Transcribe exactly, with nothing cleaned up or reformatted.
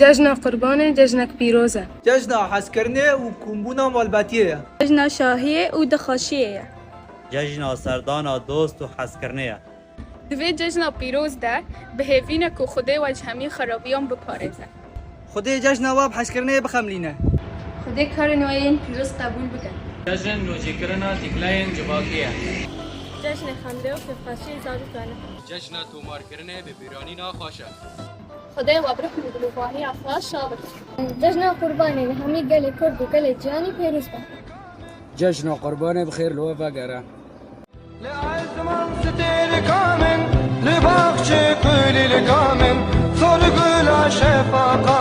Cejna Qurbanê cejnek pîroz e. Cejna hezkirinê û kombûna malbatiyê ye. Cejna şahiyê û dixweşiyê ye. Cejna serdana dost û hezkirinê ye. Di vê cejna pîroz de bi hêvî ne ku Xwedê we ji hemî xerabiyan biparêze. Xwedê cejna we bi hezkirinê bixemilîne. Xwedê karên we yên pîroz qebûl bike. Cejn nûcîkirina dîkleyên civakî ye. Cejnê xemlê û kêfxweşiyê zarokan e. Cejna tomarkirinê bi bîranîna xweş e. Xwedê we bi rihmê dilûvahiya xwe şa bike. Cejna Qurbanê li hemî gelê Kurd û gelê cîhanî pêroz be. Cejna Qurbanê bi xêr li we vegere. Li ezman stêrika min, li baxçê kulîlka min, sor gula şefaqa